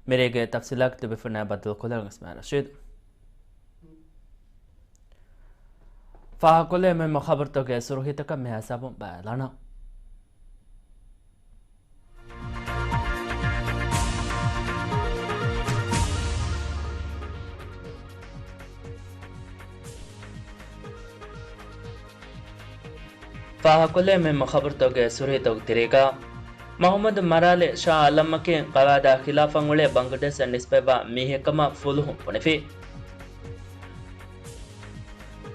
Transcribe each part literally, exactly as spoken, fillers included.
މިރޭގެ ތަފްސީލާތް ތިބިފުންނާ ބައްދަލުކޮށްލަން އިސްމާއިލް ރަޝީދު. ފާހަގަކޮށްލެވޭ މުހިންމު ޚަބަރުތަކުގެ ސުރުޚީތަކަށް މިހާ ހިސާބުން ބަލާލާނަން. ފާހަގަކޮށްލެވޭ މުހިންމު ޚަބަރުތަކުގެ ސުރުޚީތަކުގެ ތެރޭގަ، މަހުމޫދު މަރާލި ޝާ އަލަމްއަކީ ޤަވާއިދާ ޚިލާފަށް އުޅޭ ބަނގްލަދޭޝަށް ނިސްބަތްވާ މީހެއްކަމަށް ފުލުހުން ބުނެފި.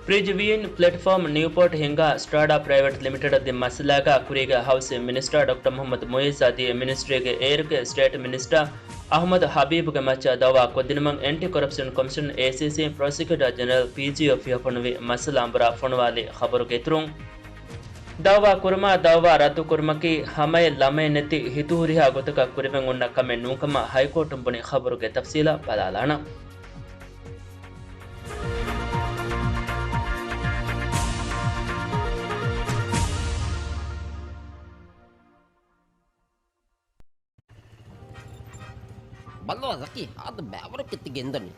ބްރިޖް ވިއިން ޕްލެޓްފޯމް ނިއުޕޯޓް ހިންގާ ސްޓާޑާ ޕްރައިވެޓް ލިމިޓެޑަށް ދިން މައްސަލާގަ ކުރީގެ ހައުސިން މިނިސްޓާ ޑޮކްޓަރ މުޙައްމަދު މުޢިއްޒު އަދި މިނިސްޓްރީގެ އޭރުގެ ސްޓޭޓް މިނިސްޓާ އަޙްމަދު ޙަބީބުގެ މައްޗަށް ދައުވާ ކޮށްދިނުމަށް އެންޓި ކޮރަޕްޝަން ކޮމިޝަން، އޭސީސީ، ޕްރޮސިކިއުޓާ ޖެނެރަލް، ޕީޖީއޯ ފިޔަފޮނުވި މައްސަލަ އަނބުރާ ފޮނުވާލި ޚަބަރުގެ އިތުރުން، ދައުވާ ކުރުމާ ދައުވާ ރައްދުކުރުމަކީ ހަމައެއް ލަމައެއް ނެތި ހިތުހުރިހާ ގޮތަކަށް ކުރެވެން އޮންނަ ކަމެއް ނޫންކަމަށް ހައިކޯޓުން ބުނި ޚަބަރުގެ ތަފްސީލަށް ބަލާލާނަން. ބައްލަވާ ޒަކީ، ހާދަ ބައިވަރު ކެތި ގެންދަނީ.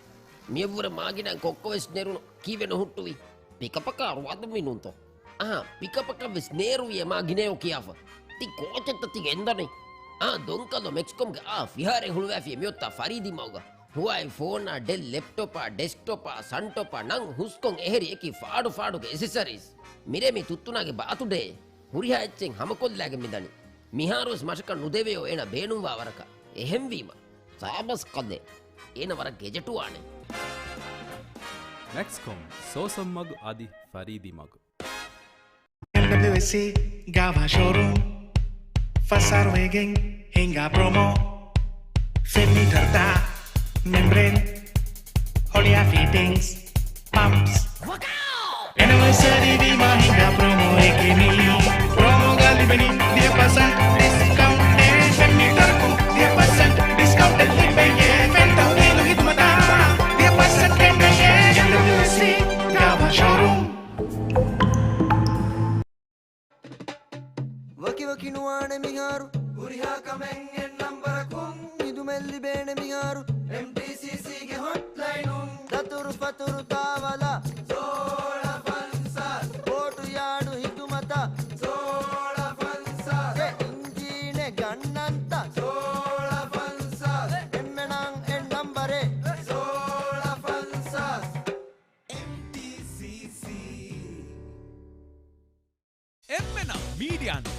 މިއަށްވުރެ މާގިނަ ކޮއްކޮވެސް ނެރުނު ކީއްވެ ނުހުއްޓުވީ؟ ޕިކަޕަކާ ރުވާދުންވީ ނޫންތޯ؟ އަހާ، ޕިކަޕަކަށް ވެސް ނޭރުވި އެ މާގިނަޔޯ ކިޔާފަ. ތި ކޯޗެއްތަ ތި ގެންދަނީ؟ އާ، ދޮންކަލޯ މެކްސްކޮމްގެ އާ ފިހާރައެއް ހުޅުވައިފި މިއޮތާ ފަރީދީމަގުގަ. ހުވާއި ފޯނާ، ޑެލް ލެޕްޓޮޕާ، ޑެސްކްޓޮޕާ، ސަންޓޮޕާ ނަން ހުސްކޮން އެހެރި އެކި ފާޑު ފާޑުގެ އެސެސަރީސް. މިރޭ މި ތުއްތުނާގެ ބާތުޑޭ. ހުރިހާ އެއްޗެއް ހަމަކޮށްލާގެން މިދަނީ. މިހާރުވެސް މަށަކަށް ނުދެވެޔޯ އޭނަ ބޭނުންވާ ވަރަކަށް. އެހެންވީމަ، ސާބަސް ކަލޭ. އޭނަ ވަރަށް ގެޖެޓުވާނެ. މެކްސްކޮމް، ސޯސަން މަގު އަދި ފަރީދީ މަގު. އެމްޑަބްލިއުއެސްސީ ގާވާ ޝޯރޫމް. ފަސް އަހަރު ވެގެން ހިނގާ ޕްރޮމޯ. ފެން މީޓަރުތައް، މެމްބްރޭން، ހޮޅިއާ ފިޓިންގްސް، ޕަމްޕްސް. އެނިވަރސަރީ ވީމާ ހިނގާ ޕްރޮމޯއެކޭ މީ. ޕްރޮމޯގަ ލިބެނީ ވިހި ޕަސެންޓް ޑިސްކައުންޓެއް. ފެން މީޓަރަކުން ވިހި ޕަސެންޓް ޑިސްކައުންޓެއް ލިބެޔޭ. ފެން ތަހުލީލު ހިދުމަތާ ވިހި ޕަސެންޓް ގެންނެޔޭ. އެމްޑަބްލިއުއެސްސީ ގާވާ ޝޯރޫމް. ވަކިވަކި ނުވާނެ މިހާރު. ހުރިހާ ކަމެއް އެއް ނަންބަރަކުން. ހިދުމަތް ލިބޭނެ މިހާރު. އެމްޓީސީސީގެ ހޮޓްލައިނުން. ދަތުރު ފަތުރު ދާވަލަށް. ސޯޅަ ފަންސާސް. ބޯޓު ޔާޑު ހިދުމަތަށް. ސޯޅަ ފަންސާސް. އެ އިންޖީނެއް ގަންނަންތަ؟ ސޯޅަ ފަންސާސް. އެންމެނަށް އެއް ނަންބަރެއް. ސޯޅަ ފަންސާސް. އެމްޓީސީސީ. އެންމެނަށް މީޑިއާ ނެޓް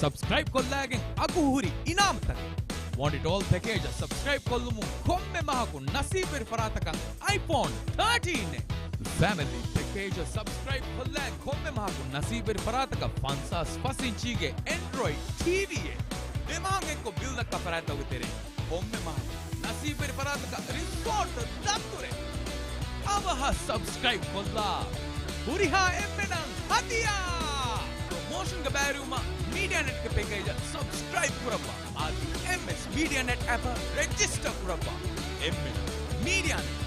ސަބްސްކްރައިބް ކޮށްލާގެން އަގު ހުރި އިނާމުތަކެއް. ވޮންޓް އިޓް އޯލް ޕެކޭޖަށް ސަބްސްކްރައިބް ކޮށްލުމުން ކޮންމެ މަހަކު ނަސީބުވެރި ފަރާތަކަށް އައިފޯން ތާޓީން އެ. ފެމިލީ ޕެކޭޖަށް ސަބްސްކްރައިބް ކޮށްލާ ކޮންމެ މަހަކު ނަސީބުވެރި ފަރާތަކަށް ފަންސާސް ފަސް އިންޗީގެ އެންޑްރޮއިޑް ޓީވީއެއް. ދެ މަހަށް އެއްކޮށް ބިލް ދައްކާ ފަރާތްތަކުގެ ތެރެއިން ކޮންމެ މަހަކު ނަސީބުވެރި ފަރާތަކަށް ރިސޯޓް ދަތުރެއް. އަވަހަށް ސަބްސްކްރައިބް ކޮށްލާ ހުރިހާ އެންމެނަށް ހަދިޔާ! ޕްރޮމޯޝަންގެ ބައިވެރިވުމަށް މީޑިއާ ނެޓްގެ ޕެކޭޖަށް ސަބްސްކްރައިބް ކުރައްވާ. އަދި އެމްއެސް މީޑިއާ ނެޓް އެޕަށް ރެޖިސްޓަރ ކުރައްވާ. އެމްއެސް މީޑިއާ ނެޓް.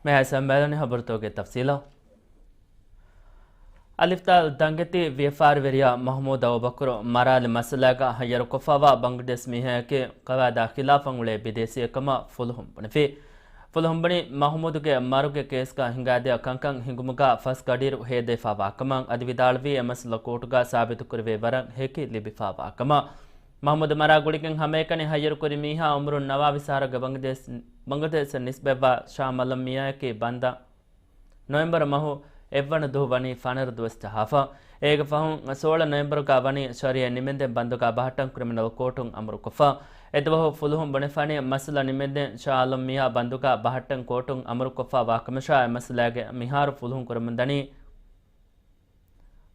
މިހާ ސަމްބަލަނީ ހަބަރުތަކުގެ ތަފްސީލަށް. އަލިފްތާލް ދަނގެތި ވިޔަފާރިވެރިޔާ މަހުމޫދު އަބޫބަކުރު މަރާލި މައްސަލާގަ ހައްޔަރުކޮށްފައިވާ ބަނގްލަދޭޝް މީހާއެކޭ ޤަވާއިދާ ޚިލާފަށް އުޅޭ ބިދޭސީއެއް ކަމަށް ފުލުހުން ބުނެފި. ފުލުހުން ބުނީ މަހުމޫދުގެ މަރުގެ ކޭސްގަ ހިނގާދިޔަ ކަންކަން ހިނގުމުގަ ފަސް ގަޑިއިރު ހޭދަވެފައިވާ ކަމަށް އަދި ވިދާޅުވީ އެ މައްސަލަ ކޯޓުގަ ސާބިތުކުރެވޭ ވަރަށް ހެކި ލިބިފައިވާ ކަމަށް. މަހުމޫދު މަރާ ގުޅިގެން ހަމައެކަނި ހައްޔަރުކުރި މީހާ އުމުރުން ނަވާވީސް އަހަރުގެ ބަނގްލަދޭޝް، ބަނގްލަދޭޝަށް ނިސްބަތްވާ ޝާ މަލަމް މީހާއެކީ ބަންދާ ނޮވެމްބަރު މަހު އެއްވަނަ ދުވަހު ވަނީ ފަނަރަ ދުވަސް ޖަހާފަ. އޭގެ ފަހުން ސޯޅަ ނޮވެމްބަރުގަ ވަނީ ޝަރީއަތް ނިމެންދެން ބަންދުގަ ބަހައްޓަން ކްރިމިނަލް ކޯޓުން އަމުރުކޮށްފަ. އެދުވަހު ފުލުހުން ބުނެފަނީ މައްސަލަ ނިމެންދެން ޝާ އާލަމް މިޔާ ބަންދުގަ ބަހައްޓަން ކޯޓުން އަމުރުކޮށްފަ ވާކަމަށާ، އެ މައްސަލާގެ މިހާރު ފުލުހުން ކުރަމުންދަނީ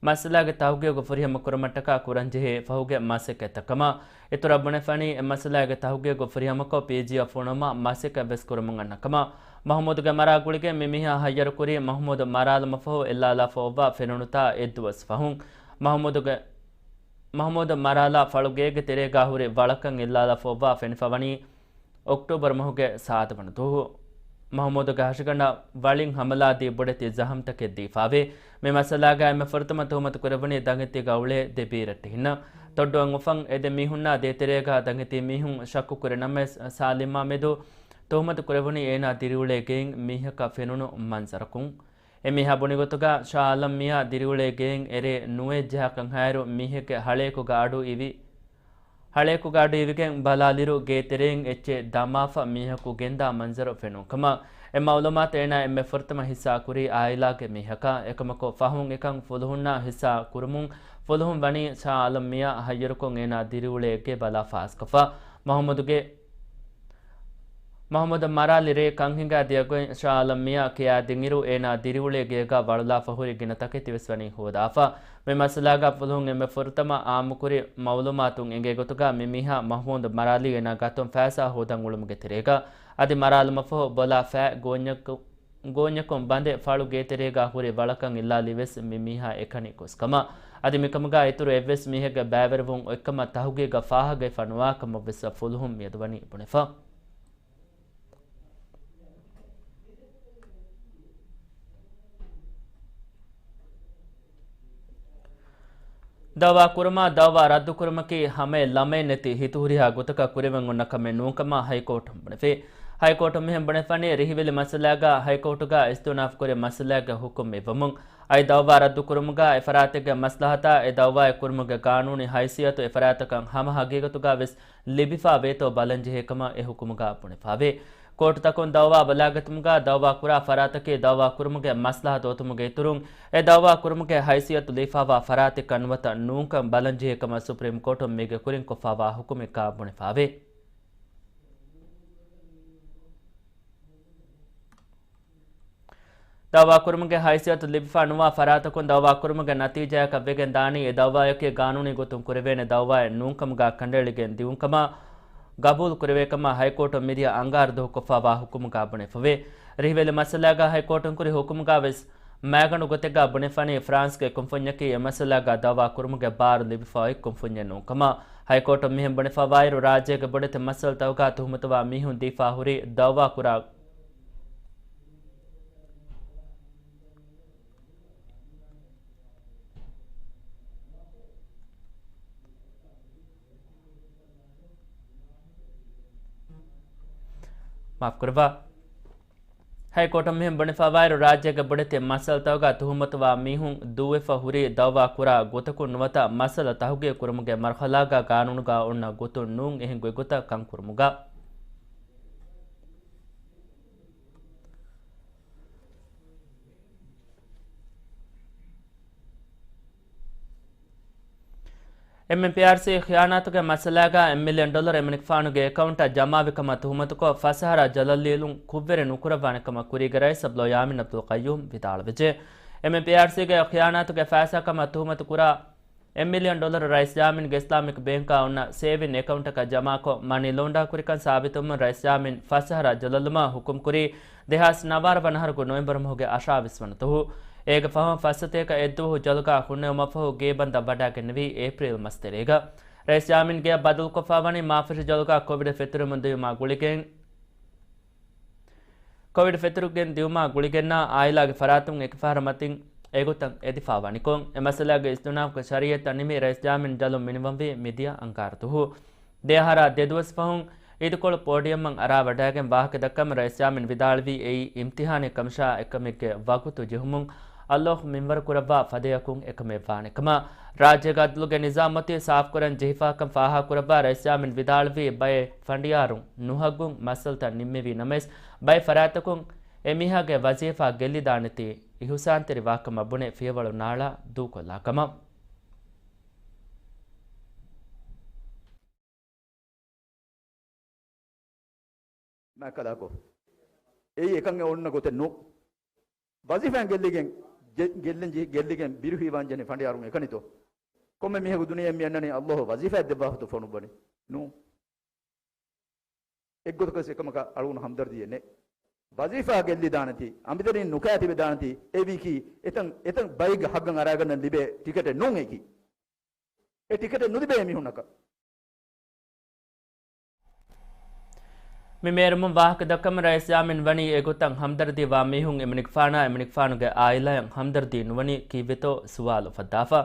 މައްސަލާގެ ތަހުގީގު ފުރިހަމަ ކުރުމަށްޓަކާ ކުރަންޖެހޭ ފަހުގެ މަސައްކަތްތައް ކަމަށް. އިތުރަށް ބުނެފަނީ، އެ މައްސަލާގެ ތަހުގީގު ފުރިހަމަކޮށް ޕީޖީއަށް ފޮނުވުމަށް މަސައްކަތް ވެސް ކުރަމުން އަންނަ ކަމަށް. މަހުމޫދުގެ މަރާ ގުޅިގެން މި މީހާ ހައްޔަރުކުރީ މަހުމޫދު މަރާލުމަށްފަހު އެއްލާލާފަ އޮއްވާ ފެނުނުތާ އެއްދުވަސް ފަހުން. މަހުމޫދުގެ، މަހުމޫދު މަރާލާ ފަޅު ގޭގެ ތެރޭގާ ހުރި ވަޅަކަށް އެއްލާލާފަ އޮއްވާ ފެނިފަ ވަނީ އޮކްޓޫބަރު މަހުގެ ސާދަވަނަ ދުވަހު. މަހުމޫދުގެ ހަށިގަނޑަށް ވަޅިން ހަމަލާދީ ބޮޑެތި ޒަހަމްތަކެއް ދީފާވޭ. މި މައްސަލާގައި އެންމެ ފުރަތަމަ ތުހުމަތު ކުރެވުނީ ދަނގެތީގަ އުޅޭ ދެ ބީރައްޓެހިންނަށް. ތޮއްޑުއަށް އުފަން އެ ދެ މީހުންނާ ދޭތެރޭގަ ދަނގެތީ މީހުން ޝައްކު ކުރި ނަމަވެސް، ސާލިމާ މެދު ތުހުމަތު ކުރެވުނީ އޭނާ ދިރިއުޅޭ ގެއިން މީހަކަށް ފެނުނު މަންޒަރަކުން. އެ މީހާ ބުނި ގޮތުގަ ޝާ އާލަމް މިޔާ ދިރިއުޅޭ ގެއިން އެރޭ ނުވައެއް ޖަހާކަން ހާއިރު މީހެއްގެ ހަޅޭކުގަ އަޑު އިވި، ހަޅޭކުގަ އަޑު އިވިގެން ބަލާލިއިރު ގޭތެރެއިން އެއްޗެއް ދަމާފަ މީހަކު ގެންދާ މަންޒަރު ފެނުނު ކަމަށް. އެ މައުލޫމާތު އޭނާ އެންމެ ފުރަތަމަ ހިއްސާ ކުރީ އާއިލާގެ މީހަކަށް. އެކަމަކު ފަހުން އެކަން ފުލުހުންނާ ހިއްސާ ކުރުމުން ފުލުހުން ވަނީ ޝާ އާލަމް މިޔާ ހައްޔަރުކޮށް އޭނާ ދިރިއުޅޭ ގެ ބަލާ ފާސްކޮށްފަ. މަހުމޫދުގެ މަހުމޫދަށް މަރާލި ރޭ ކަން ހިނގާ ދިޔަ ގޮތް ޝާ އާލަމް މިޔާ ކިޔާދިންއިރު، އޭނާ ދިރިއުޅޭ ގޭގަ ވަޅުލާފަ ހުރި ގިނަ ތަކެތި ވެސް ވަނީ ހޯދާފަ. މި މައްސަލާގަ ފުލުހުން އެންމެ ފުރަތަމަ އާއްމުކުރި މައުލޫމާތުން އެނގޭ ގޮތުގަ، މި މީހާ މަހުމޫދު މަރާލީ އޭނާ ގަތުން ފައިސާ ހޯދަން އުޅުމުގެ ތެރޭގަ، އަދި މަރާލުމަށްފަހު ބޮލާ ފައި ގޯންޏަކު ގޯންޏަކުން ބަނދެ ފަޅު ގޭތެރޭގަ ހުރި ވަޅަކަށް އެއްލާލީ ވެސް މި މީހާ އެކަނި ގޮސްކަމަށް. އަދި މިކަމުގަ އިތުރު އެއްވެސް މީހެއްގެ ބައިވެރިވުން އޮތްކަމަށް ތަހުގީގަށް ފާހަގަވެފަ ނުވާކަމަށް ވެސް ފުލުހުން މިއަދު ވަނީ ބުނެފަ. ދައުވާ ކުރުމާ ދައުވާ ރައްދުކުރުމަކީ ހަމައެއް ލަމައެއް ނެތި ހިތުހުރިހާ ގޮތަކަށް ކުރެވެން އޮންނަ ކަމެއް ނޫންކަމަށް ހައިކޯޓުން ބުނެފި. ހައިކޯޓުން މިހެން ބުނެފަނީ، ރިހިވެލި މައްސަލާގަ ހައިކޯޓުގަ އިސްތިއުނާފްކުރި މައްސަލާގެ ހުކުމް އިއްވަމުން. އައި ދައުވާ ރައްދުކުރުމުގަ އެފަރާތެއްގެ މަސްލަހަތާ އެ ދައުވާއެއް ކުރުމުގެ ގާނޫނީ ހައިސިއްޔަތު އެފަރާތަކަށް ހަމަ ހަގީގަތުގަ ވެސް ލިބިފާ ވޭތޯ ބަލަންޖެހޭ ކަމަށް އެ ހުކުމުގަ ބުނެފާވޭ. ކޯޓުތަކުން ދައުވާ ބަލާގަތުމުގަ ދައުވާ ކުރާ ފަރާތަކީ ދައުވާ ކުރުމުގެ މަސްލަހަތު އޮތުމުގެ އިތުރުން، އެ ދައުވާ ކުރުމުގެ ހައިސިއްޔަތު ލިބިފާވާ ފަރާތެއްކަން ނުވަތަ ނޫންކަން ބަލަންޖެހޭ ކަމަށް ސުޕްރީމް ކޯޓުން މީގެ ކުރިން ކޮށްފާވާ ހުކުމެއްގަ ބުނެފާވޭ. ދައުވާ ކުރުމުގެ ހައިސިއްޔަތު ލިބިފާ ނުވާ ފަރާތަކުން ދައުވާ ކުރުމުގެ ނަތީޖާއަކަށް ވެގެން ދާނީ، އެ ދައުވާއަކީ ގާނޫނީ ގޮތުން ކުރެވޭނެ ދައުވާއެއް ނޫންކަމުގަ ކަނޑައެޅިގެން ދިއުންކަމަށް ގަބޫލު ކުރެވޭކަމަށް ހައިކޯޓުން މިދިޔަ އަންގާރަ ދުވަހު ކޮށްފާވާ ހުކުމުގަ ބުނެފަވޭ. ރިހިވެލި މައްސަލާގަ ހައިކޯޓުން ކުރި ހުކުމުގަ ވެސް މައިގަނޑު ގޮތެއްގަ ބުނެފަނީ، ފްރާންސްގެ ކުންފުންޏަކީ އެ މައްސަލާގަ ދައުވާ ކުރުމުގެ ބާރު ލިބިފައި ކުންފުންޏެއް ނޫންކަމަށް. ހައިކޯޓުން މިހެން ބުނެފައިވާއިރު، ރާއްޖޭގެ ބޮޑެތި މައްސަލަތަކުގަ ތުހުމަތުވާ މީހުން ދީފާ ހުރި ދައުވާ ކުރާ މާފުކުރައްވާ. ހައިކޯޓުން މިހެން ބުނެފައިވާއިރު، ރާއްޖޭގެ ބޮޑެތި މައްސަލަތަކުގަ ތުހުމަތުވާ މީހުން ދޫވެފަ ހުރި ދައުވާ ކުރާ ގޮތަކުން ނުވަތަ މައްސަލަ ތަހުގީގު ކުރުމުގެ މަރުހަލާގަ ގާނޫނުގަ އޮންނަ ގޮތުން ނޫން އެހެން ގޮތްގޮތަށް ކަންކުރުމުގަ. އެމްއެމްޕީއާރްސީ ޚިޔާނާތުގެ މައްސަލާގަ އެއް މިލިއަން ޑޮލަރު އެމަނިކުފާނުގެ އެކައުންޓަށް ޖަމާވިކަމަށް ތުހުމަތުކޮށް، ފަސްއަހަރާ ޖަލަށް ލިޔެލުން ކުށްވެރި ނުކުރައްވާނެކަމަށް ކުރީގެ ރައީސް އަބްދުﷲ ޔާމީން އަބްދުލް ޤައްޔޫމް ވިދާޅުވެއްޖެ. އެމްއެމްޕީއާރްސީގެ ޚިޔާނާތުގެ ފައިސާކަމަށް ތުހުމަތު ކުރާ އެއް މިލިއަން ޑޮލަރު ރައީސް ޔާމީންގެ އިސްލާމިކް ބޭންކާ އޮންނަ ސޭވިން އެކައުންޓަކަށް ޖަމާކޮށް، މަނީ ލޯންޑާ ކުރިކަން ސާބިތުވުމުން ރައީސް ޔާމީން ފަސްއަހަރާ ޖަލަށްލުމަށް ހުކުމްކުރީ، ދެހާސް ނަވާރަ ވަނަ އަހަރުގެ ނޮވެމްބަރު މަހުގެ އަށާވީސް ވަނަ ދުވަހު. އޭގެ ފަހުން ފައްސަތޭކަ އެއްދުވަހު ޖަލުގަ ހުންނެވުމަށްފަހު ގޭބަންދަށް ވަޑާގެންނެވީ އޭޕްރީލް މަސް ތެރޭގަ. ރައީސް ޔާމީން ގެއަށް ބަދަލުކޮށްފަ ވަނީ މާފުށި ޖަލުގަ ކޮވިޑް ފެތުރެމުން ދިޔުމާ ގުޅިގެން، ކޮވިޑް ފެތުރިގެން ދިއުމާ ގުޅިގެންނާ އާއިލާގެ ފަރާތުން އެކިފަހަރަ މަތިން އެގޮތަށް އެދިފާ ވަނިކޮށް، އެ މައްސަލާގެ އިސްތިއުނާފްގެ ޝަރީއަތްތައް ނިމި ރައީސް ޔާމީން ޖަލުން މިނިވަންވީ މިދިޔަ އަންގާރަ ދުވަހު. ދެއަހަރާ ދެދުވަސް ފަހުން އިދިކޮޅު ޕޯޑިއަމަށް އަރާ ވަޑާގެން ވާހަކަ ދައްކަމުން ރައީސް ޔާމީން ވިދާޅުވީ އެއީ އިމްތިހާނެއް ކަމަށާ އެކަމެއްގެ ވަގުތު ޖެހުމުން އައްލާހު މިންވަރު ކުރައްވާ ފަދަޔަކުން އެކަމެއް ވާނެ ކަމަށް. ރާއްޖޭގެ އަދުލުގެ ނިޒާމް އޮތީ ސާފުކުރަން ޖެހިފާކަން ފާހަގަކުރައްވާ ރައީސް ޔާމީން ވިދާޅުވީ ބައެއް ފަނޑިޔާރުން ނުހައްގުން މައްސަލަތައް ނިންމެވީ ނަމަވެސް، ބައެއް ފަރާތްތަކުން އެމީހާގެ ވަޒީފާ ގެއްލިދާނެތީ އިހުސާންތެރި ވާކަމަށް ބުނެ ފިޔަވަޅު ނާޅާ ދޫކޮށްލާ ކަމަށް. މާކަލާކޯ. އެއީ އެކަން އެ އޮންނަ ގޮތެއް ނޫ. ވަޒީފާއިން ގެއްލިގެން، ޖެ-، ގެއްލިން ޖެހި-، ގެއްލިގެން ބިރު ހީވާން ޖެހެނީ ފަނޑިޔާރުން އެކަނިތޯ؟ ކޮންމެ މީހަކު ދުނިޔެއަށް މި އަންނަނީ ﷲ ވަޒީފާއެއް ދެއްވާފަތު ފޮނުއްވަނީ. ނޫ. އެއްގޮތަކަސް އެކަމަކަށް އަޅުގަނޑު ހަމްދަރްދީއެއް ނެތް. ވަޒީފާ ގެއްލިދާނެތީ، އަނބިތެރެއިން ނުކާތިބެދާނެތީ، އެ ވީކީ އެތަން، އެތަން ބައެއްގެ ހައްގަށް އަރާގަންނަން ލިބޭ ޓިކެޓެއް ނޫން އެކީ. އެ ޓިކެޓެއް ނުލިބޭ މީހުންނަކަށް. މި މޭރުމުން ވާހަކަ ދައްކަމުން ރައީސް ޔާމީން ވަނީ އެގޮތަށް ހަމްދަރްދީ ވާ މީހުން އެމަނިކުފާނާ އެމަނިކުފާނުގެ އާއިލާއަށް ހަމްދަރްދީ ނުވަނީ ކީއްވެތޯ ސުވާލު އުފައްދާފަ.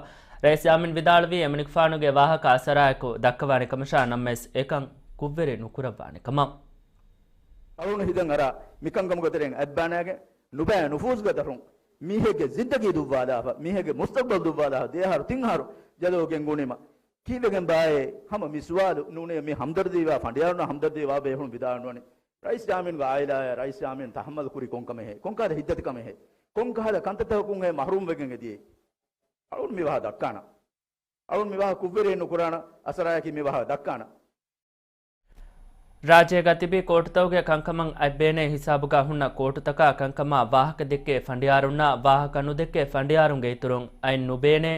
ރައީސް ޔާމީން ވިދާޅުވީ އެމަނިކުފާނުގެ ވާހަކަ އަސަރާއެކު ދައްކަވާނެ ކަމަށާ ނަމަވެސް އެކަން ކުށްވެރި ނުކުރައްވާނެ ކަމަށް. އަޅުގަނޑު ހިތަށް އަރާ މިކަންކަމުގެ ތެރެއިން އަތްބާނާގެ ނުބައި ނުފޫޒުގެ ދަށުން މީހެއްގެ ޒިންދަގީ ދުއްވާލާފަ، މީހެއްގެ މުސްތަގްބަލް ދުއްވާލާފަ، ދެއަހަރު ތިން އަހަރު ޖަލަށް ގެންގުޅުނީމަ ކީއްވެގެން ބާއޭ؟ ހަމަ މި ސުވާލު ނޫނޭ މި ހަމްދަރްދީވާ ފަނޑިޔާރުންނާ ހަމްދަރްދީވާ ބޭފުޅުން ވިދާޅުވަނީ. ރައީސް ޔާމީންގެ އާއިލާއާ ރައީސް ޔާމީން ތަހައްމަލް ކުރީ ކޮންކަމެއްހޭ؟ ކޮންކަހަލަ ހިއްދަތިކަމެއްހޭ؟ ކޮންކަހަލަ ކަންތައްތަކަކުންހޭ މަހްރޫމް ވެގެން އެދިޔައީ؟ އަޅުން މި ވާހަކަ ދައްކާނަ. އަޅުން މި ވާހަކަ ކުށްވެރިއެއް ނުކުރާނަ އަސަރާއަކީ މި ވާހަކަ ދައްކާނަ. ރާއްޖޭގަ ތިބި ކޯޓުތަކުގެ ކަންކަމަށް އަތްބޭނޭ ހިސާބުގަ ހުންނަ ކޯޓުތަކާ ކަންކަމާ ވާހަކަ ދެއްކޭ ފަނޑިޔާރުންނާ ވާހަކަ ނުދެއްކޭ ފަނޑިޔާރުންގެ އިތުރުން އައިން ނުބޭނޭ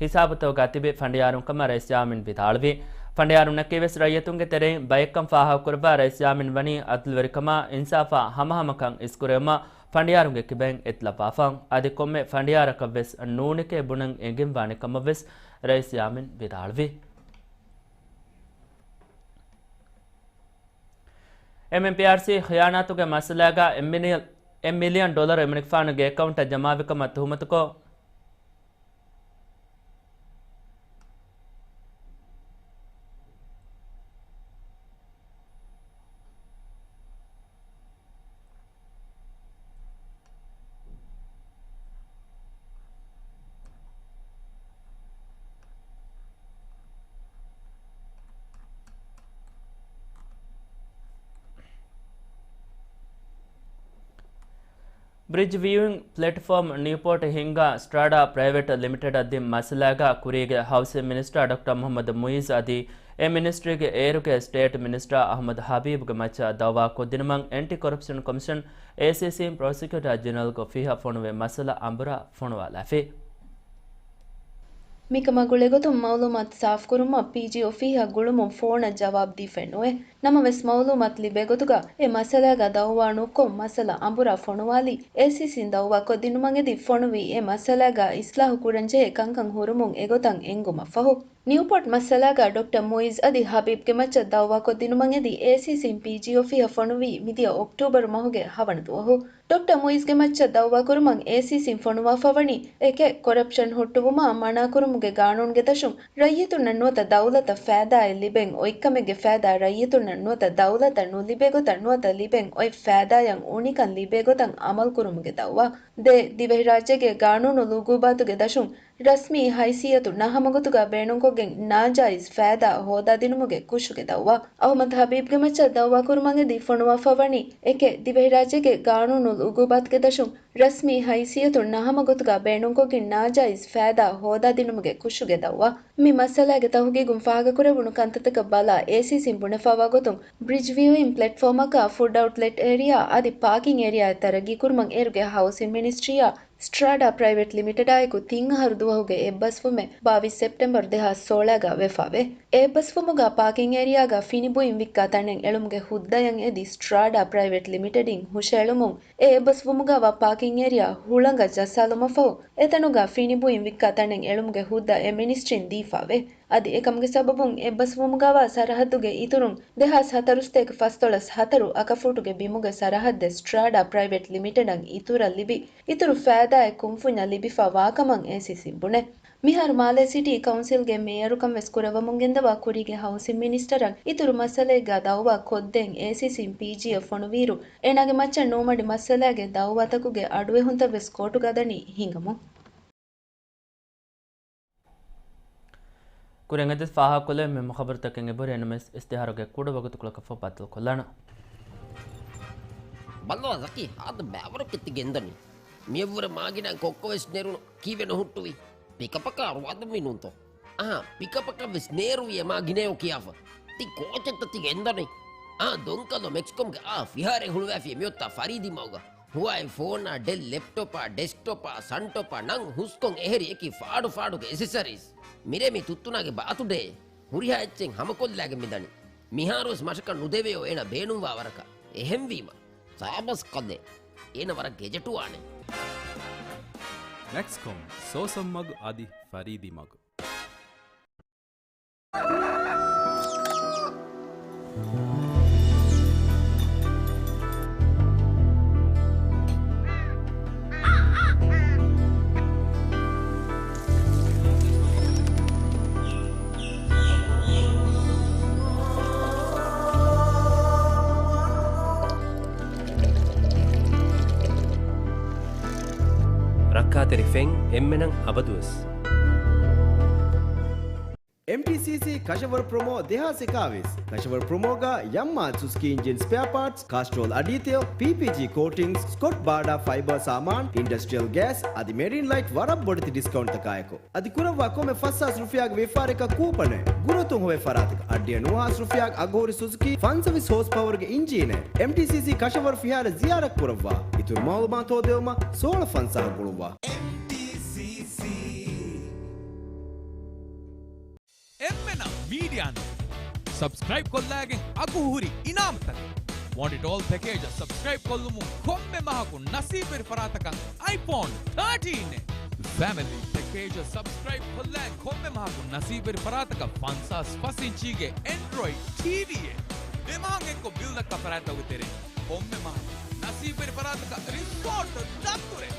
ހިސާބުތަކުގަ ތިބި ފަނޑިޔާރުން ކަމަށް ރައީސް ޔާމީން ވިދާޅުވި. ފަނޑިޔާރުންނަކީ ވެސް ރައްޔިތުންގެ ތެރެއިން ބައެއްކަން ފާހަގަކުރައްވާ ރައީސް ޔާމީން ވަނީ އަދުލުވެރިކަމާ އިންސާފާ ހަމަހަމަކަން އިސްކުރެވުމަށް ފަނޑިޔާރުންގެ ކިބައިން އެތިލައްވާފަ. އަދި ކޮންމެ ފަނޑިޔާރަކަށްވެސް ނޫނެކޭ ބުނަން އެނގެންވާނެ ކަމަށްވެސް ރައީސް ޔާމީން ވިދާޅުވި. އެމްއެމްޕީއާރްސީ ޚިޔާނާތުގެ މައްސަލާގަ އެއް މިލިއަން، އެއް މިލިއަން ޑޮލަރު އެމަނިކުފާނުގެ އެކައުންޓަށް ޖަމާވިކަމަށް ތުހުމަތުކޮށް، ބްރިޖް ވިއުއިންގ ޕްލެޓްފޯމް ނިއުޕޯޓް ހިންގާ ސްޓްރާޑާ ޕްރައިވެޓް ލިމިޓެޑަށް ދިން މައްސަލާގަ ކުރީގެ ހައުސިން މިނިސްޓަރ ޑޮކްޓަރ މުހައްމަދު މުއިއްޒު އަދި އެ މިނިސްޓްރީގެ އޭރުގެ ސްޓޭޓް މިނިސްޓަރ އަޙްމަދު ހަބީބްގެ މައްޗަށް ދައުވާ ކޮށްދިނުމަށް އެންޓި ކޮރަޕްޝަން ކޮމިޝަން، އޭސީސީން ޕްރޮސިކިއުޓާ ޖެނެރަލްގެ އޮފީހަށް ފޮނުވި މައްސަލަ އަނބުރާ ފޮނުވާލާފި. މިކަމާ ގުޅޭގޮތުން މައުލޫމާތު ސާފުކުރުމަށް ޕީޖީ އޮފީހަށް ގުޅުމުން ފޯނަށް ޖަވާބު ދީފައެއް ނުވޭ. ނަމަވެސް މައުލޫމާތު ލިބޭގޮތުގަ އެ މައްސަލާގަ ދައުވާ ނުކޮށް މައްސަލަ އަނބުރާ ފޮނުވާލީ، އޭސީސީން ދައުވާ ކޮށްދިނުމަށް އެދި ފޮނުވީ އެ މައްސަލާގަ އިސްލާހު ކުރަންޖެހޭ ކަންކަން ހުރުމުން އެގޮތަށް އެންގުމަށްފަހު. ނިއުޕޯޓް މައްސަލާގަ ޑޮކްޓަރ މުއިޒް އަދި ހަބީބްގެ މައްޗަށް ދައުވާކޮށްދިނުމަށް އެދި އޭސީސީން ޕީޖީ އޮފީހަށް ފޮނުވީ މިދިޔަ އޮކްޓޫބަރު މަހުގެ ހަވަނަ ދުވަހު. ޑޮކްޓަރ މުއިޒްގެ މައްޗަށް ދައުވާކުރުމަށް އޭސީސީން ފޮނުވާފަވަނީ އެކެއް، ކޮރަޕްޝަން ހުއްޓުވުމާ މަނާކުރުމުގެ ގާނޫނުގެ ދަށުން ރައްޔިތުންނަށް ނުވަތަ ދައުލަތަށް ފައިދާއެއް ލިބެން އޮތްކަމެއްގެ ފައިދާ ރައްޔިތުންނަށް ނުވަތަ ދައުލަތަށް ނުލިބޭގޮތަށް ނުވަތަ ލިބެން އޮތް ފައިދާއަށް އުނިކަން ލިބޭގޮތަށް އަމަލުކުރުމުގެ ދައުވާ. ދޭ، ދިވެހިރާއްޖޭގެ ގާނޫނު އުގޫބާތުގެ ދަށުން ރަސްމީ ހައިސިއްޔަތު ނަހަމަގޮތުގަ ބޭނުންކޮށްގެން ނާޖާއިޒް ފައިދާ ހޯދާދިނުމުގެ ކުށުގެ ދައުވާ. އަޙްމަދު ހަބީބްގެ މައްޗަށް ދައުވާކުރުމަށް އެދި ފޮނުވާފަވަނީ އެކެއް، ދިވެހިރާއްޖޭގެ ގާނޫނު އުގޫބާތުގެ ދަށުން ރަސްމީ ހައިސިއްޔަތު ނަހަމަގޮތުގަ ބޭނުންކޮށްގެން ނާޖާއިޒް ފައިދާ ހޯދާދިނުމުގެ ކުށުގެ ދައުވާ. މި މައްސަލާގެ ތަހުގީގުން ފާހަގަކުރެވުނު ކަންތައްތަކަށް ބަލާ، އޭސީސީން ބުނެފައިވާ ގޮތުން، ބްރިޖް ވިއުއިން ޕްލެޓްފޯމަކާ ފުޑް އައުޓްލެޓް އޭރިއާ އަދި ޕާކިން އޭރިއާއެއް ތަރައްގީކުރުމަށް އޭރުގެ ހައުސިން މިނިސްޓްރީއާ ސްޓްރާޑާ ޕްރައިވެޓް ލިމިޓެޑާއެކު ތިން އަހަރު ދުވަހުގެ އެއްބަސްވުމެއް ބާވީސް ސެޕްޓެމްބަރު ދެހާސް ސޯޅައިގަ ވެފަވޭ. އެ އެއްބަސްވުމުގަ ޕާކިން އޭރިއާގަ ފިނި ބުއިން ވިއްކާ ތަނެއް އެޅުމުގެ ހުއްދަޔަށް އެދި ސްޓްރާޑާ ޕްރައިވެޓް ލިމިޓެޑިން ހުށައެޅުމުން، އެ އެއްބަސްވުމުގަވާ ޕާކިން އޭރިއާ ހުޅަނގަށް ޖައްސާލުމަށްފަހު، އެތަނުގަ ފިނި ބުއިން ވިއްކާ ތަނެއް އެޅުމުގެ ހުއްދަ އެ މިނިސްޓްރީން ދީފަވޭ. އަދި އެކަމުގެ ސަބަބުން އެއްބަސްވުމުގަވާ ސަރަހައްދުގެ އިތުރުން ދެހާސް ހަތަރުސަތޭކަ ފަސްދޮޅަސް ހަތަރު އަކަފޫޓުގެ ބިމުގެ ސަރަހައްދެއް ސްޓްރާޑާ ޕްރައިވެޓް ލިމިޓެޑަށް އިތުރަށް ލިބި، އިތުރު ފައިދާއެއް ކުންފުންޏަށް ލިބިފަ ވާކަމަށް އޭސީސީން ބުނޭ. މިހާރު މާލޭ ސިޓީ ކައުންސިލްގެ މޭޔަރުކަން ވެސް ކުރައްވަމުން ގެންދަވާ ކުރީގެ ހައުސިން މިނިސްޓަރަށް އިތުރު މައްސަލައެއްގަ ދައުވާ ކޮށްދޭން އޭސީސީން ޕީޖީއަށް ފޮނުވިއިރު، އޭނާގެ މައްޗަށް ނުވަމަޑި މައްސަލާގެ ދައުވާތަކުގެ އަޑުއެހުންތައް ވެސް ކޯޓުގަ ދަނީ ހިނގަމުން. ކުރިން އެދި ފާހަގަކޮށްލެވޭ މި ޚަބަރުތަކެއް އެބަހުރި ނަމަވެސް އިސްތިހާރުގެ ކުޑަ ވަގުތުކޮޅަކަށްފަހު ބައްދަލުކޮށްލާނަން. ބަލަ ޒަކީ، ހާދަ ބައިވަރަކަށް ތި ގެންދަނީ. މިއަށްވުރެ މާގިނަ ކޮއްކޮ ވެސް ނެރުނު. ކީއްވެ ނުހުއްޓުވީ؟ ޕިކަޕަކާ ރުވާދަންވީ ނޫންތޯ؟ އަހާ، ޕިކަޕަކަށް ވެސް ނޭރުވި އެ މާގިނަޔޯ ކިޔާފަ. ތި ކޯޗެއްތަ ތި ގެންދަނީ؟ އާ، ދޮންކަލޯ މެކްސްކޮމްގެ އާ ފިހާރައެއް ހުޅުވާފި މިއޮތާ ފަރީދީ މަގުގަ. ހުވާއި ފޯނާ، ޑެލް ލެޕްޓޮޕާ، ޑެސްކްޓޮޕާ، ސަންޓޮޕާ ނަން ހުސްކޮން އެހެރި އެކި ފާޑު ފާޑުގެ އެސެސަރީސް. މިރޭ މި ތުއްތުނާގެ ބާތުޑޭ. ހުރިހާ އެއްޗެއް ހަމަކޮށްލާގެން މިދަނީ. މިހާރުވެސް މަށަކަށް ނުދެވެޔޯ އޭނަ ބޭނުންވާ ވަރަކަށް. އެހެންވީމަ، ސާބަސް ކަލޭ. އޭނަ ވަރަށް ގެޖެޓުވާނެ. މެކްސްކޮމް، ސޯސަން މަގު އަދި ފަރީދީ މަގު. ރައްކާތެރި ފެން އެންމެނަށް އަބަދުވެސް. އެމްޓީސީސީ ކަށަވަރު ޕްރޮމޯ ދެހާސް އެކާވީސް. ކަށަވަރު ޕްރޮމޯގަ ޔަމްމާ ސުޒުކީ އިންޖިން ސްޕެއާ ޕާޓްސް، ކާސްޓްރޯލް އަޑީތެޔޮ، ޕީޕީޖީ ކޯޓިންގްސް، ސްކޮޓް ބާޑާ ފައިބަރ ސާމާން، އިންޑަސްޓްރިއަލް ގޭސް އަދި މެރިން ލައިޓް ވަރަށް ބޮޑެތި ޑިސްކައުންޓްތަކާއެކު. އަދި ކުރައްވާ ކޮންމެ ފަސްހާސް ރުފިޔާގެ ވިޔަފާރިއަކަށް ކޫޕަނެއް. ގުރުއަތުން ހޮވޭ ފަރާތަކަށް އަށްޑިހަ ނުވަހާސް ރުފިޔާގެ އަގުހުރި ސުޒުކީ ފަންސަވީސް ހޯސް ޕަވަރގެ އިންޖީނެއް. އެމްޓީސީސީ ކަށަވަރު ފިހާރަ ޒިޔާރަތް ކުރައްވާ. އިތުރު މައުލޫމާތު ހޯދެވުމަށް ސޯޅަ ފަންސާހަށް ގުޅުއްވާ. އެމްޓީސީސީ. އެންމެނަށް މީޑިއާ ނެޓް ސަބްސްކްރައިބް ކޮށްލާގެން އަގުހުރި އިނާމުތަކެއް. ވޮންޓް އިޓް އޯލް ޕެކޭޖަށް ސަބްސްކްރައިބް ކޮށްލުމުން ކޮންމެ މަހަކު ނަސީބުވެރި ފަރާތަކަށް އައިފޯން ތާޓީން އެއް. ފެމިލީ ޕެކޭޖަށް ސަބްސްކްރައިބް ކޮށްލާ ކޮންމެ މަހަކު ނަސީބުވެރި ފަރާތަކަށް ފަންސާސް ފަސް އިންޗީގެ އެންޑްރޮއިޑް ޓީވީއެއް. ދެ މަހަށް އެއްކޮށް ބިލް ދައްކާ ފަރާތްތަކުގެ ތެރެއިން ކޮންމެ މަހަކު ނަސީބުވެރި ފަރާތަކަށް ރިސޯޓް ދަތުރެއް.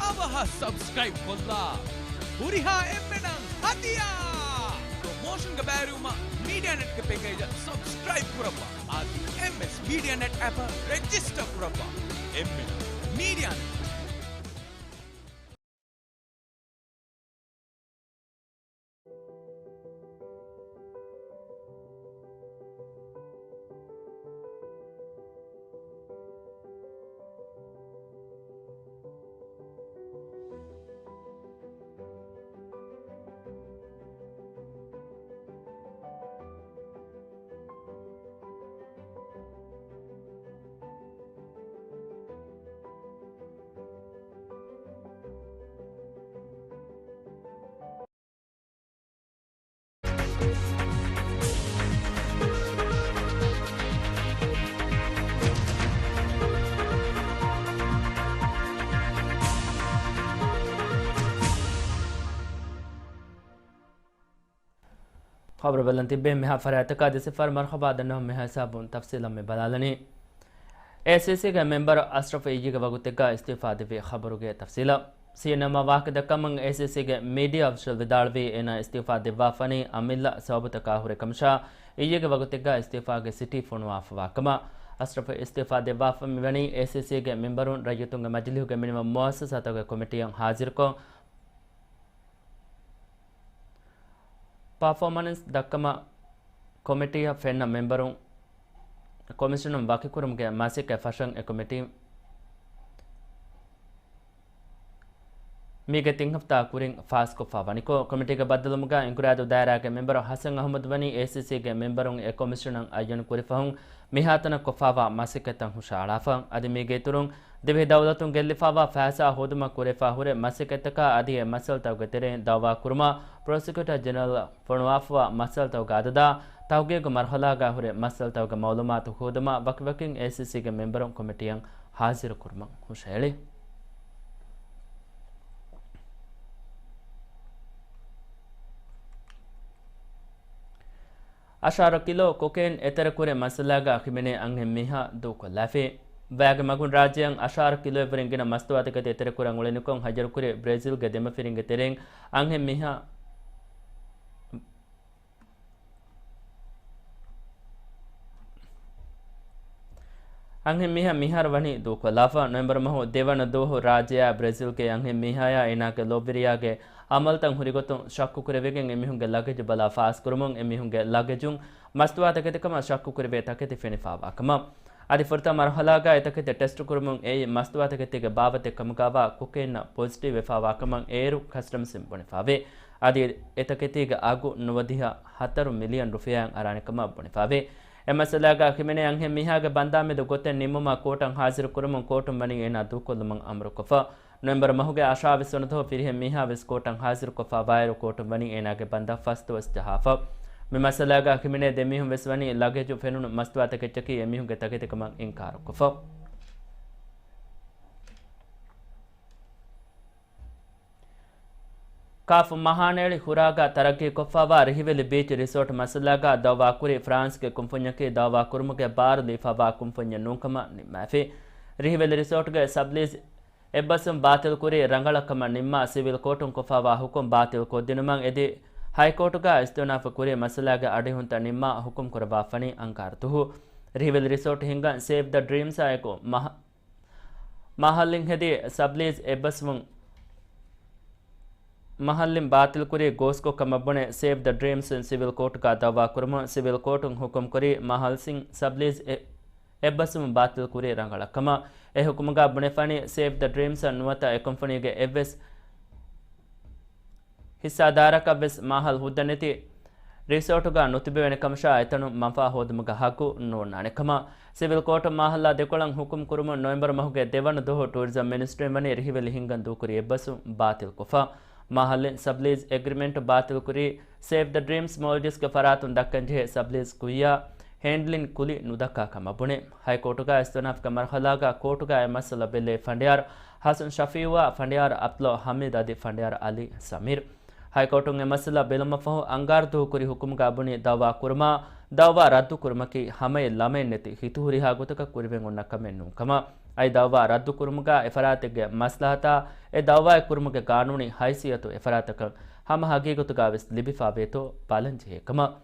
އަވަހަށް ސަބްސްކްރައިބް ކޮށްލާ. ހުރިހާ އެންމެނަށް ހަދިޔާ! ޕްރޮމޯޝަންގަ ބައިވެރިވުމަށް މީޑިއާ ނެޓްގެ ޕެކޭޖަށް ސަބްސްކްރައިބް ކުރައްވާ. އަދި އެމްއެސް މީޑިއާ ނެޓް އެޕަށް ރެޖިސްޓަރ ކުރައްވާ. އެންމެނަށް މީޑިއާ ނެޓް. ޚަބަރު ބަލަން ތިއްބެ މިހާ ފަރާތަކާ ދެ ސިފަރު މަރުޙަބާ ދަންނަވަން މިހާ ހިސާބުން ތަފްސީލަށް މި ބަލާލަނީ. އޭސީސީގެ މެމްބަރު އަޝްރަފް އިއްޔެގެ ވަގުތެއްގަ އިސްތިއުފާ ދެއްވި ޚަބަރުގެ ތަފްސީލަށް. ސީއެންއެމްއަށް ވާހަކަދައްކަމުން އޭސީސީގެ މީޑިއާ އޮފިޝަލް ވިދާޅުވީ އޭނާ އިސްތިއުފާ ދެއްވާފަނީ އަމިއްލަ ސަބަބުތަކާ ހުރެ ކަމަށާ، އިއްޔެގެ ވަގުތެއްގަ އިސްތިއުފާގެ ސިޓީ ފޮނުވާފަވާ ކަމަށް. އަޝްރަފް އިސްތިއުފާ ދެއްވާފަ މިވަނީ އޭސީސީގެ މެމްބަރުން ރައްޔިތުންގެ މަޖިލީހުގެ މިނިވަން މުއައްސަސާތަކުގެ ކޮމިޓީއަށް ހާޒިރުކޮށް، ޕާފޯމަންސް ދައްކަމަށް ކޮމިޓީއަށް ފެންނަ މެމްބަރުން ކޮމިޝަނުން ވަކިކުރުމުގެ މަސައްކަތް ފަށަން އެ ކޮމިޓީ މީގެ ތިން ހަފްތާ ކުރިން ފާސްކޮށްފަ ވަނިކޮށް، ކޮމިޓީގެ ބައްދަލުވުމުގަ އިންގުރާދޫ ދާއިރާގެ މެމްބަރު ހަސަން އަހުމަދު ވަނީ އޭސީސީގެ މެމްބަރުން އެ ކޮމިޝަނަށް އައްޔަނު ކުރި ފަހުން މިހާތަނަށް ކޮށްފާވާ މަސައްކަތްތައް ހުށަހަޅާފަ. އަދި މީގެ އިތުރުން ދިވެހި ދައުލަތުން ގެއްލިފާވާ ފައިސާ ހޯދުމަށް ކުރެފާ ހުރެ މަސައްކަތްތަކާ އަދި އެ މައްސަލަތަކުގެ ތެރެއިން ދައުވާ ކުރުމަށް ޕްރޮސިކިއުޓަރ ޖެނެރަލް ފޮނުވާފަވާ މައްސަލަތަކުގެ އަދަދާ، ތަހުގީގު މަރުހަލާގަ ހުރެ މައްސަލަތަކުގެ މައުލޫމާތު ހޯދުމަށް ވަކިވަކިން އޭސީސީގެ މެމްބަރުން ކޮމިޓީއަށް ހާޒިރު ކުރުމަށް ހުށަހެޅި. އަށާރަ ކިލޯ ކޮކެއިން އެތެރެކުރި މައްސަލާގަ ކްރިމިނަލް އަންހެން މީހާ ދޫކޮށްލާފި. ވައިގެ މަގުން ރާއްޖެއަށް އަށާރަ ކިލޯއެއްވުރެ ގިނަ މަސްތުވާތަކެތި އެތެރެކުރަން އުޅެނިކޮށް ހައްޔަރުކުރި ބްރެޒިލްގެ ދެމަފިރިންގެ ތެރެއިން އަންހެން މީހާ އަންހެން މީހާ މިހާރު ވަނީ ދޫކޮށްލާފަ. ނޮވެމްބަރު މަހު ދެވަނަ ދުވަހު ރާއްޖެއާ ބްރެޒިލްގެ އަންހެން މީހާޔާ އޭނާގެ ލޯބިވެރިޔާގެ އަމަލުތައް ހުރިގޮތުން ޝައްކުކުރެވިގެން އެމީހުންގެ ލަގެޖު ބަލާ ފާސްކުރުމުން އެމީހުންގެ ލަގެޖުން މަސްތުވާތަކެތިކަމަށް ޝައްކުކުރެވޭ ތަކެތި ފެނިފާވާކަމަށް. އަދި ފުރަތަމަ މަރުހަލާގަ އެތަކެތި ޓެސްޓު ކުރުމުން އެއީ މަސްތުވާތަކެތީގެ ބާވަތެއް ކަމުގަވާ ކޮކެއިންއަށް ޕޮޒިޓިވް ވެފަވާ ކަމަށް އޭރު ކަސްޓަމްސްއިން ބުނެފަވޭ. އަދި އެތަކެތީގެ އަގު ނުވަދިހަ ހަތަރު މިލިއަން ރުފިޔާއަށް އަރާނެ ކަމަށް ބުނެފަވޭ. އެ މައްސަލާގަ ޚިމެނޭ އަންހެން މީހާގެ ބަންދާ މެދު ގޮތެއް ނިންމުމަށް ކޯޓަށް ހާޒިރު ކުރުމުން ކޯޓުން ވަނީ އޭނާ ދޫކޮށްލުމަށް އަމުރުކޮށްފަ. ނޮވެމްބަރު މަހުގެ އަށާވީސް ވަނަ ދުވަހު ފިރިހެން މީހާ ވެސް ކޯޓަށް ހާޒިރުކޮށްފަ ވާއިރު ކޯޓުން ވަނީ އޭނާގެ ބަންދާ ފަސް ދުވަސް ޖަހާފަ. މި މައްސަލާގަ ޚިމެނޭ ދެ މީހުން ވެސް ވަނީ ލަގެޖު ފެނުނު މަސްތުވާތަކެއްޗަކީ އެ މީހުންގެ ތަކެތިކަމަށް އިންކާރުކޮށްފަ. ކާފު މަހާނޭޅި ހުރާގަ ތަރައްގީކޮށްފަވާ ރިހިވެލި ބީޗް ރިސޯޓް މައްސަލާގަ ދައުވާކުރި ފްރާންސްގެ ކުންފުންޏަކީ ދައުވާކުރުމުގެ ބާރު ލީފަވާ ކުންފުންޏެއް ނޫންކަމަށް ނިންމާފި. ރިހިވެލި ރިސޯޓްގެ ސަބްލީޒް އެއްބަސްވުން ބާތިލްކުރީ ރަނގަޅަށް ކަމަށް ނިންމާ ސިވިލް ކޯޓުން ކޮށްފަވާ ހުކުމް ބާތިލް ކޮށްދިނުމަށް އެދި، ހައިކޯޓުގަ އިސްތިއުނާފު ކުރި މައްސަލާގެ އަޑިހުންތައް ނިންމާ ހުކުމް ކުރައްވާފަނީ އަންގާރަ ދުހު. ރިހިވެލި ރިސޯޓް ހިންގަން ސޭވް ދަ ޑްރީމްސާއެކު މަހަ-، މަހައްލިން ހެދި ސަބްލީޒް އެއްބަސްވުން މަހައްލިން ބާތިލްކުރީ ގޯސްކޮށް ކަމަށް ބުނެ، ސޭވް ދަ ޑްރީމްސް އިން ސިވިލް ކޯޓުގަ ދައުވާ ކުރުމުން، ސިވިލް ކޯޓުން ހުކުމް ކުރީ މަހަލްސިން ސަބްލީޒް އެ-، އެއްބަސްވުން ބާތިލް ކުރީ ރަނގަޅަށް ކަމަށް. އެ ހުކުމުގަ ބުނެފަނީ، ސޭވް ދަ ޑްރީމްސް ނުވަތަ އެ ކުންފުނީގެ އެއްވެސް ހިއްސާދާރަކަށް ވެސް މާހަލް ހުއްދަ ނެތި ރިސޯޓުގަ ނުތިބެވޭނެ ކަމަށާ، އެތަނުން މަންފާ ހޯދުމުގެ ހައްގު ނޯންނާނެ ކަމަށް. ސިވިލް ކޯޓު މާހަލާ ދެކޮޅަށް ހުކުމް ކުރުމުން ނޮވެމްބަރު މަހުގެ ދެވަނަ ދުވަހު ޓޫރިޒަމް މިނިސްޓްރީން ވަނީ ރިހިވެލި ހިންގަން ދޫކުރި އެއްބަސްވުން ބާތިލްކޮށްފަ. މާހަލް ސަބްލީޒް އެގްރިމެންޓް ބާތިލްކުރީ، ސޭވް ދަ ޑްރީމްސް މޯލްޑިވްސްގެ ފަރާތުން ދައްކަންޖެހޭ ސަބްލީޒް ކުއްޔާ ހޭންޑްލިން ކުލި ނުދައްކާ ކަމަށް ބުނެ، ހައިކޯޓުގަ އިސްތިއުނާފްގެ މަރުހަލާގަ ކޯޓުގަ އެ މައްސަލަ ބެލޭ ފަނޑިޔާރު ހަސަން ޝަފީއުއާ ފަނޑިޔާރު އަބްދުﷲ ހަމީދު އަދި ފަނޑިޔާރު އަލީ ސަމީރު. ހައިކޯޓުން އެ މައްސަލަ ބެލުމަށްފަހު އަންގާރަ ދުވަހު ކުރި ހުކުމުގަ ބުނި ދައުވާ ކުރުމާ، ދައުވާ ރައްދު ކުރުމަކީ ހަމައެއް ލަމައެއް ނެތި ހިތު ހުރިހާ ގޮތަކަށް ކުރިވެން އޮންނަ ކަމެއް ނޫން ކަމަށް. އައި ދައުވާ ރައްދު ކުރުމުގަ އެ ފަރާތެއްގެ މަސްލަހަތާ، އެ ދައުވާއެއް ކުރުމުގެ ގާނޫނީ ހައިސިއްޔަތު އެ ފަރާތަކަށް ހަމަ ހަގީގަތުގަ ވެސް ލިބިފަ ވޭތޯ ބަލަންޖެހޭ ކަމަށް.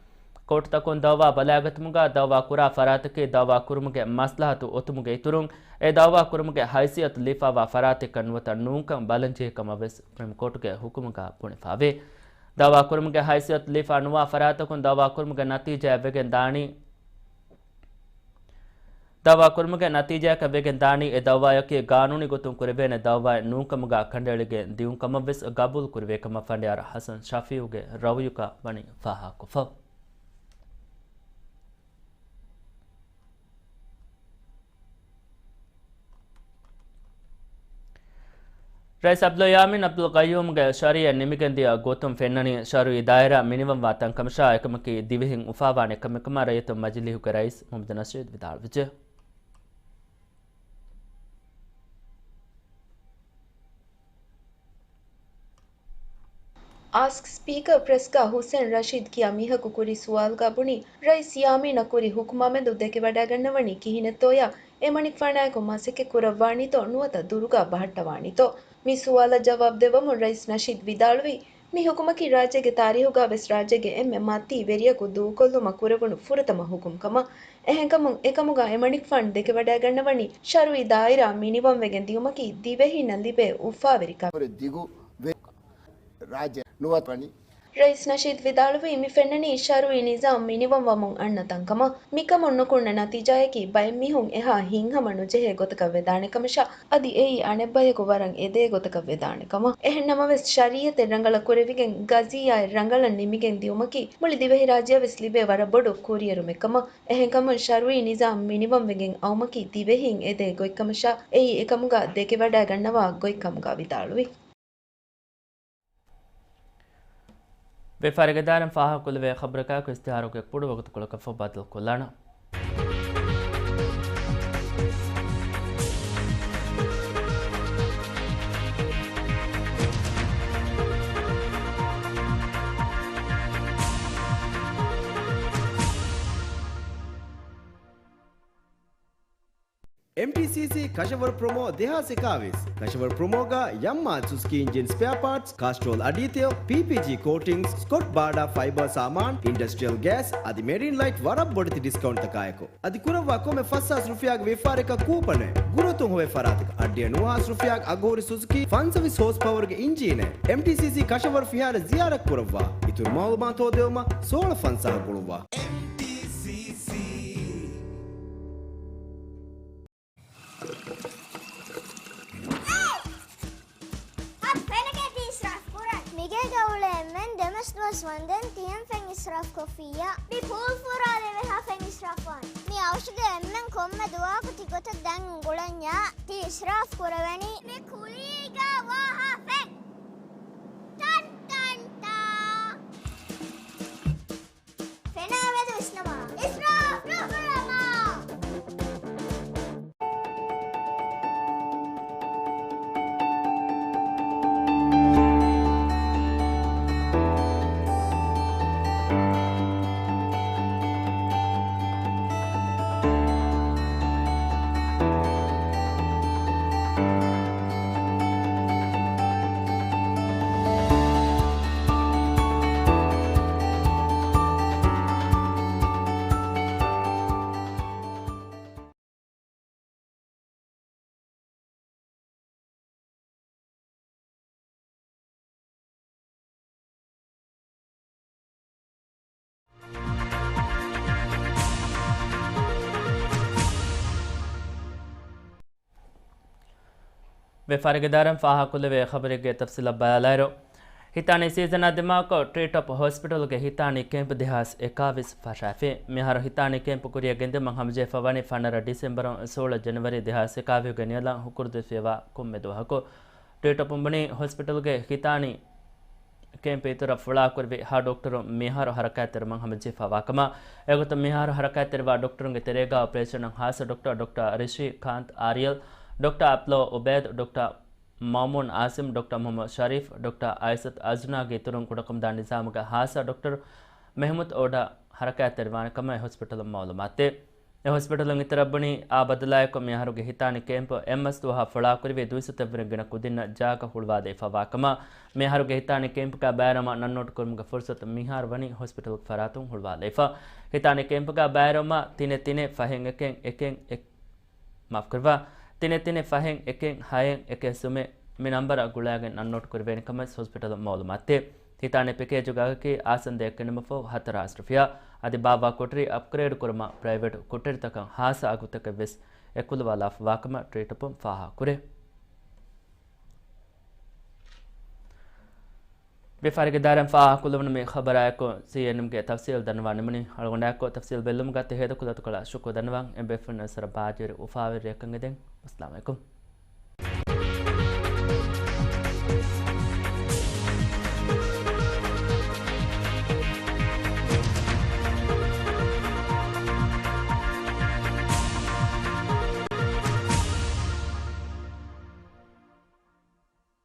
ކޯޓުތަކުން ދައުވާ ބަލާގަތުމުގަ ދައުވާ ކުރާ ފަރާތަކީ ދައުވާ ކުރުމުގެ މަސްލަހަތު އޮތުމުގެ އިތުރުން، އެ ދައުވާ ކުރުމުގެ ހައިސިއްޔަތު ލިބިފަވާ ފަރާތެއްކަން ނުވަތަ ނޫންކަން ބަލަންޖެހޭ ކަމަށް ވެސް ސުޕްރީމް ކޯޓުގެ ހުކުމުގަ ބުނެފަވޭ. ދައުވާ ކުރުމުގެ ހައިސިއްޔަތު ލިބިފަ ނުވާ ފަރާތަކުން ދައުވާ ކުރުމުގެ ނަތީޖާއެއް ވެގެން ދާނީ، ދައުވާ ކުރުމުގެ ނަތީޖާއަކަށް ވެގެން ދާނީ އެ ދައުވާއަކީ ގާނޫނީ ގޮތުން ކުރެވޭނެ ދައުވާއެއް ނޫންކަމުގަ ކަނޑައެޅިގެން ދިއުން ކަމަށް ވެސް ގަބޫލު ކުރެވޭ ކަމަށް ފަނޑިޔާރު ހަސަން ޝަފީއުގެ ރައުޔުގަ ވަނީ ފާހަގަކޮށްފަ. ރައީސް ޢަބްދުﷲ ޔާމީން ޢަބްދުލް ޤައްޔޫމްގެ ޝަރުޢިއަށް ނިމިގެންދިޔަ ގޮތުން ފެންނަނީ، ޝަރުޢީ ދާއިރާ މިނިވަންވާ ތަންކަމަށާ، އެކަމަކީ ދިވެހިން އުފާވާނެ ކަމެއް ކަމަށް ރައްޔިތު މަޖިލީހުގެ ރައީސް މުޙައްމަދު ނަޝީދު ވިދާޅުވެއްޖެ. އާސްކް ސްޕީކަރ ޕްރެސްގަ ޙުސެން ރަޝީދް ކިޔާ މީހަކު ކުރި ސުވާލުގަ ބުނި، ރައީސް ޔާމީނަށް ކުރި ހުކުމާމެދު ދެކެވަޑައިގަންނަވަނީ ކިހިނެއްތޯޔާ؟ އެމަނިކުފާނާއެކު މަސައްކަތް ކުރައްވާނީތޯ ނުވަތަ ދުރުގަ ބަހައްޓަވާނީތޯ؟ މި ސުވާލަށް ޖަވާބު ދެއްވަމުން ރައީސް ނަޝީދް ވިދާޅުވީ، މި ހުކުމަކީ ރާއްޖޭގެ ތާރީހުގަ ވެސް ރާއްޖޭގެ އެންމެ މަތީ ވެރިޔަކު ދޫކޮށްލުމަށް ކުރެވުނު ފުރަތަމަ ހުކުމް ކަމަށް. އެހެންކަމުން އެކަމުގަ އެމަނިކުފާނު ދެކެވަޑައިގަންނަވަނީ ޝަރުޢީ ދާއިރާ މިނިވަންވެގެން ދިޔުމަކީ ދިވެހީންނަށް ލިބޭ އުފާވެރި ކަމެއް. ދިގު ވެ-، ރާއްޖެ ނުވަތަ ވަނީ. ރައީސް ނަޝީދް ވިދާޅުވީ، މި ފެންނަނީ ޝަރުޢީ ނިޒާމް މިނިވަންވަމުން އަންނަ ތަންކަމަށް. މިކަމުން ނުކުންނަ ނަތީޖާއަކީ ބައެއް މީހުން އެހާ ހިތްހަމަ ނުޖެހޭ ގޮތަކަށް ވެދާނެ ކަމަށާ، އަދި އެއީ އަނެއްބަޔަކު ވަރަށް އެދޭ ގޮތަކަށް ވެދާނެ ކަމަށް. އެހެން ނަމަވެސް، ޝަރީޢަތެއް ރަނގަޅަށް ކުރެވިގެން ގަޒިއްޔާއެއް ރަނގަޅަށް ނިމިގެން ދިޔުމަކީ މުޅި ދިވެހިރާއްޖެއަށް ވެސް ލިބޭ ވަރަށް ބޮޑު ކުރިއެރުމެއް ކަމަށް. އެހެންކަމުން ޝަރުޢީ ނިޒާމް މިނިވަންވެގެން އައުމަކީ ދިވެހީން އެދޭ ގޮތްކަމަށާ، އެއީ އެކަމުގަ ދެކެވަޑައިގަންނަވާ ގޮތްކަމުގަ ވިދާޅުވި. ވިޔަފާރިގެ ދާއިރާއިން ފާހަގަކުރެވޭ ޚަބަރަކާއެކު އިސްތިހާރުގެ ކުޑަ ވަގުތުކޮޅަކަށްފަހު ބައްދަލުކޮށްލާނަން. އެމްޓީސީސީ ކަށަވަރު ޕްރޮމޯ ދެހާސް އެކާވީސް. ކަށަވަރު ޕްރޮމޯގަ ޔަމްމާ ސުޒުކީ އިންޖިން ސްޕެއާ ޕާޓްސް، ކާސްޓްރޯލް އަޑީތެލް، ޕީޕީޖީ ކޯޓިންގްސް، ސްކޮޓް ބާޑާ ފައިބަރ ސާމާން، އިންޑަސްޓްރިއަލް ގޭސް އަދި މެރީން ލައިޓް ވަރަށް ބޮޑެތި ޑިސްކައުންޓްތަކާއެކު. އަދި ކުރައްވާ ކޮންމެ ފަސް ހާސް ރުފިޔާގެ ވިޔަފާރަކަށް ކޫޕަނެއް. ގުރުއަތުން ހޮވޭ ފަރާތަކަށް އަށްޑިހަ ނުވަ ހާސް ރުފިޔާގެ އަގުހުރި ސުޒުކީ ފަންސަވީސް ހޯސް ޕަވަރުގެ އިންޖީނެއް. އެމްޓީސީސީ ކަށަވަރު ފިހާރަ ޒިޔާރަތް ކުރައްވާ. އިތުރު މައުލޫމާތު ހޯދެވުމަށް ސޯޅަ ފަންސާހަށް ގުޅުއްވާ. އެމްޓީސީސީ. ދުވަސް ވަންދެން ތިހެން ފެން އިސްރާފް ކޮށްފިއްޔާ. މި ޕޫލް ފުރާލެވޭ ހާ ފެން އިސްރާފް ވާން. މި އަވަށުގެ އެންމެން ކޮންމެ ދުވަހަކު ތިގޮތަށް ދަން އުނގުޅެންޏާ ތި އިސްރާފް ކުރެވެނީ. މި ކުލީގަ ވާ ހާ ފެން. ޓަން ޓަން ޓާ. ފެނާ މެދު ވިސްނަމާ. އިސްރާފް ނުކުރަމާ. ވިޔަފާރިގެ ދާއިރާއިން ފާހަގަކުރެވޭ ޚަބަރެއްގެ ތަފްސީލަށް ބަލާލާއިރު، ހިތާނީ ސީޒަނާ ދިމާކޮށް ޓްރީޓޮޕް ހޮސްޕިޓަލްގެ ހިތާނީ ކެމްޕް ދެހާސް އެކާވީސް ފަށާފި. މިހާރު ހިތާނީ ކެމްޕް ކުރިއަށް ގެންދިއުމަށް ހަމަޖެހިފަ ވަނީ ފަނަރަ ޑިސެމްބަރުން ސޯޅަ ޖެނުއަރީ ދެހާސް އެކާވީހުގެ ނިޔަލަށް ހުކުރު ދެއްވިޔަވާ ކޮންމެ ދުވަހަކު. ޓްރީޓޮޕުން ބުނީ ހޮސްޕިޓަލްގެ ހިތާނީ ކެމްޕް އިތުރަށް ފުޅާކުރެވި ހަ ޑޮކްޓަރުން މިހާރު ހަރަކާތްތެރިވުމަށް ހަމަޖެހިފަ ވާކަމަށް. އެގޮތުން މިހާރު ހަރަކާތްތެރިވާ ޑޮކްޓަރުންގެ ތެރޭގަ އޮޕަރޭޝަނަށް ހާއްސަ ޑޮކްޓަރ، ޑޮކްޓަރ ރިޝީ ކާންތް އާރިޔަލް، ޑޮކްޓަރ އަޕްލޯ އުބޭދު، ޑޮކްޓަރ މައުމޫން އާސިމް، ޑޮކްޓަރ މުހައްމަދު ޝަރީފް، ޑޮކްޓަރ އައިސަތް އަޒްނާގެ އިތުރުން ކުޑަކޮށްދާ ނިޒާމުގެ ހާއްސަ ޑޮކްޓަރ މެހްމޫދު އޯޑާ ހަރަކާތްތެރިވާނެ ކަމަށް އެ ހޮސްޕިޓަލުން މައުލޫމާތު ދޭ. އެ ހޮސްޕިޓަލުން އިތުރަށް ބުނީ، އާ ބަދަލާއެކު މިއަހަރުގެ ހިތާނީ ކެމްޕް އެއްމަސް ދުވަހަށް ފުޅާކުރެވި ދުއިސައްތަ ވަރަށް ގިނަ ކުދިންނަށް ޖާގަ ހުޅުވާލައިފަ ވާކަމަށް، މިއަހަރުގެ ހިތާނީ ކެމްޕްގަ ބައިވެރިވުމަށް ނަންނޯޓް ކުރުމުގެ ފުރުސަތު މިހާރު ވަނީ ހޮސްޕިޓަލްގެ ފަރާތުން ހުޅުވާލައިފަ. ހިތާނީ ކެމްޕްގަ ބައިވެރިވުމަށް ތިނެއް ތިނެއް ފަހެއް އެކެއް އެކެއް އެކް، މާފުކުރައްވާ. ތިނެއް ތިނެއް ފަހެއް އެކެއް ހައެއް އެކެއް ސުމެއް މި ނަންބަރަށް ގުޅާގެން ނަންނޯޓް ކުރެވޭނެ ކަމަށް ހޮސްޕިޓަލުން މައުލޫމާތު ދޭ. ހިތާނީ ޕެކޭޖުގެ އަގަކީ އާސަންދަޔަށް ކިނުމަށްފަހު ހަތަރު އަށަރަ ރުފިޔާ. އަދި ބާއްވާ ކޮޓަރި އަޕްގްރޭޑް ކުރުމަށް ޕްރައިވެޓް ކޮޓަރިތަކަށް ހާއްސަ އަގުތަކެއް ވެސް އެކުލަވާލާފަ ވާކަމަށް ޓްރީޓޮޕުން ފާހަގަކުރޭ. ވިޔަފާރިގެ ދާއިރާއިން ފާހަގަކުރެވުނު މި ޚަބަރާއެކު ސީއެންއެމްގެ ތަފްސީލް ދަންނަވާ ނިމުނީ. އަޅުގަނޑާއެކު ތަފްސީލް ބެއްލުމުގަ ތެހޭދަ ކުލަތުކޮޅާ ޝުކުރު ދަންނަވަން. އެ ބޭފުޅުންނަށް ވެސް ވަރަށް ބާއްޖަވެރި އުފާވެރި ރެއަކަށް އެދެން. އައްސަލާމު ޢަލައިކުމް.